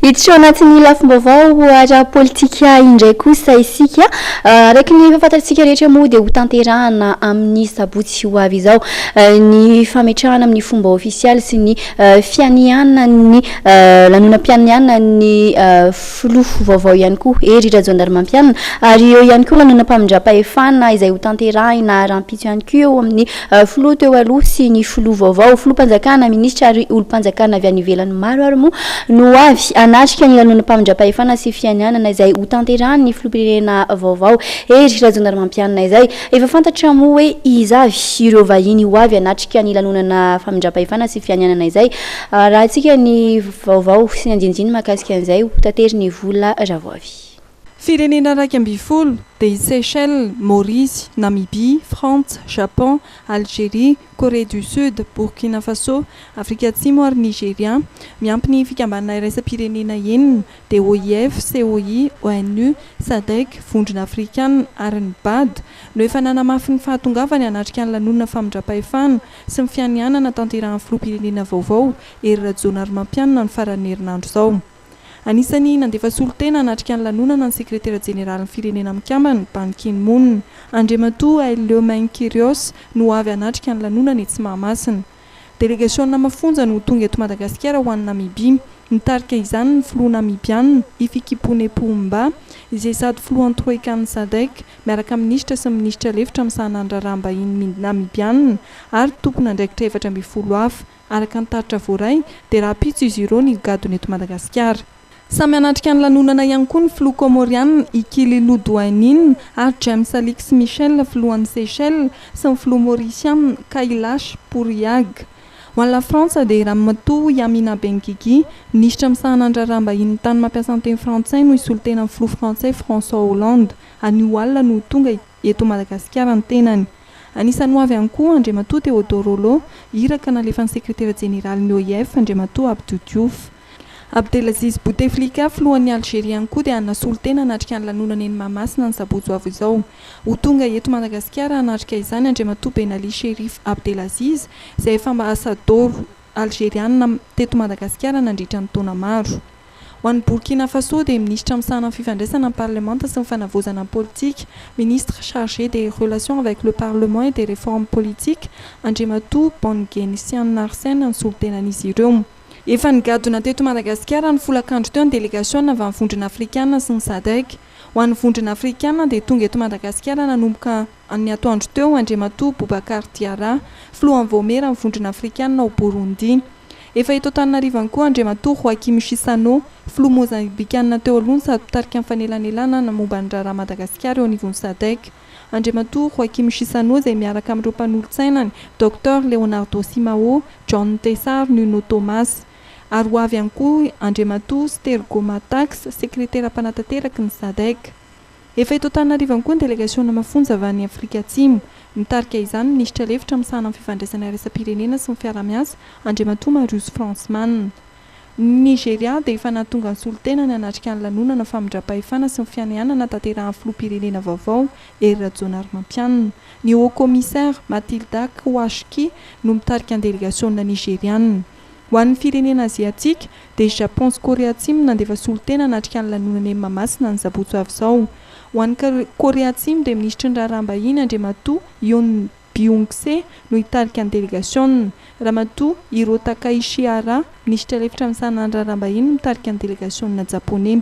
Hiditra ao anatin'ny lafim-baovao ara-politika indray kosa isika. Araka ny efa fantatsika rehetra moa dia hotanterahana amin'ny sabotsy ho avy izao ny fametrahana amin'ny fomba ofisialy sy ny fianianan'ny lanonam-pianianan'ny filoha vaovao ihany koa Hery Rajaonarimampianina ary eo ihany koa lanonam-pamindram-pahefana izay hotanterahina rahampitso ihany koa eo amin'ny Filoha teo aloha sy ny filoha vaovao, filoham-panjakana, minisitra ary olom-panjakana avy any ivelany maro ary moa no ho avy hanatrika ny lanonam-pamindram-pahefana sy fianianana izay hotanterahan'ny filoham-pirenena vaovao, Hery Rajaonarimampianina izay. Efa fantatra moa hoe iza avy ireo vahiny ho avy hanatrika ny lanonana famindram-pahefana sy fianianana izay. Arahantsika ny vaovao sy ny andinindininy mahakasika an'izay hotaterin'i Vola Ravoavy. Firenena 11, dia i Seychelles, Maorisy, Namibia, Frantsa, Japon, Algeria, Corée du Sud, Burkina Faso, Afrika Atsimo ary Nigeria, miampy ny fikambanana iraisam-pirenena enina, dia OIF, COI, ONU, Sadec, Vondrona Afrikana ary ny Bad, no efa nanamafy ny fahatongavany hanatrika ny lanonana famindram-pahefana sy ny fianianana tanterahan'ny filoham-pirenena vaovao, Hery Rajaonarimampianina ny faran'ny herinandro izao. Anisan'ny nandefa solontena hanatrika ny lanonana ny sekretera jeneralin'ny Firenena Mikambana, Ban Ki-moon. Andriamatoa Aileo Menkerios no ho avy hanatrika ny lanonana etsy Mahamasina. Delegasiona mafonja no ho tonga eto Madagasikara ho an'i Namibia. Mitarika izany ny filoha namibiana, Hifikepunye Pohamba, izay sady filohan'ny Troikan'ny Sadec, miaraka amin'ny minisitra sy ny minisitra lefitra misahana ny raharaham-bahiny namibiana ary tompon'andraikitra 14 hafa. Araka ny tatitra voaray, dia rahampitso izy ireo ny higadona eto Madagasikara. Samy hanatrika ny lanonana ihany koa ny filoha Kômôriana, Ikililou Dhoinine, ary James Alix Michel, filohan'i Seychelles, sy ny filoha Maorisiana, Kailash Purryag. Ho an'i Lafrantsa dia Ramatoa Yamina Benguigui, minisitra misahana ny raharaham-bahinin'ny tany mampiasa ny teny frantsay no hisolo tena ny filoha frantsay François Hollande. Anio alina no ho tonga eto Madagasikara ny tenany. Anisan'ny ho avy ihany koa Andriamatoa Théodore Rollo, iraka nalefan'ny sekretera jeneralin'ny OIF, Andriamatoa Abdou Diouf. Abdelaziz Bouteflika, filohan'i Algeria ihany koa dia hanana solontena hanatrika ny lanonana eny Mahamasina ny sabotsy ho avy izao. Ho tonga eto Madagasikara hanatrika izany Andriamatoa Benali Cherif Abdelaziz, izay efa ambasadaoro algerianina teto Madagasikara nandritra ny taona maro. Ho an'i Burkina Faso dia minisitra misahana ny fifandraisana amin'ny parlemanta sy ny fanavaozana ny politika, ministre chargé des relations avec le parlement et des réformes politiques, Andriamatoa Bonguenisian Arsène ny solontenan'izy ireo. Efa nigadona teto Madagasikara ny folakandro teo ny delegasiona avy amin'ny Vondrona Afrikana sy ny Sadec. Ho an'ny Vondrona Afrikana dia tonga eto Madagasikara nanomboka ny atoandro teo Andriamatoa Boubacar Diarra, filohan'ny vaomiera ny Vondrona Afrikana ao Burundi. Efa eto Antananarivo ihany koa Andriamatoa Joaquim Chissano, filoha Mozambikanina teo aloha no sady mpitarika ny fanelanelanana momba ny raharaha Madagasikara eo anivon'ny Sadec. Andriamatoa Joaquim Chissano izay miaraka amin'ireo mpanolotsainany, Docteur Leonardo Simao, John Tessa ary Nuno Thomas. Ary ho avy ihany koa Andriamatoa Stergo Matax, sekretera mpanatanteraky ny Sadec. Efa eto Antananarivo ihany koa ny delegasiona mafonja avy any Afrika Atsimo. Mitarika izany ny minisitra lefitra misahana ny fifandraisana iraisam-pirenena sy ny fiaraha-miasa, Andriamatoa Marius Fransman. Ny Nigeria dia efa nahatonga ny solontenany hanatrika ny lanonana famindram-pahefana sy ny fianianana tanterahan'ny filoham-pirenena vaovao, Hery Rajaonarimampianina. Ny Haut Commissaire, Matilda Kouashki, no mitarika ny delegasiona nigeriana. Ho an'ny firenena aziatika, dia Japon sy Korea Atsimo no nandefa solontena hanatrika ny lanonana eny Mahamasina ny sabotsy ho avy izao. Ho an'i Korea Atsimo dia minisitry ny raharaham-bahiny Andriamatoa Yoon Byung-se no hitarika ny delegasiona. Ramatoa Hirotaka Ishihara, minisitra lefitra misahana ny raharaham-bahiny no mitarika ny delegasiona japoney.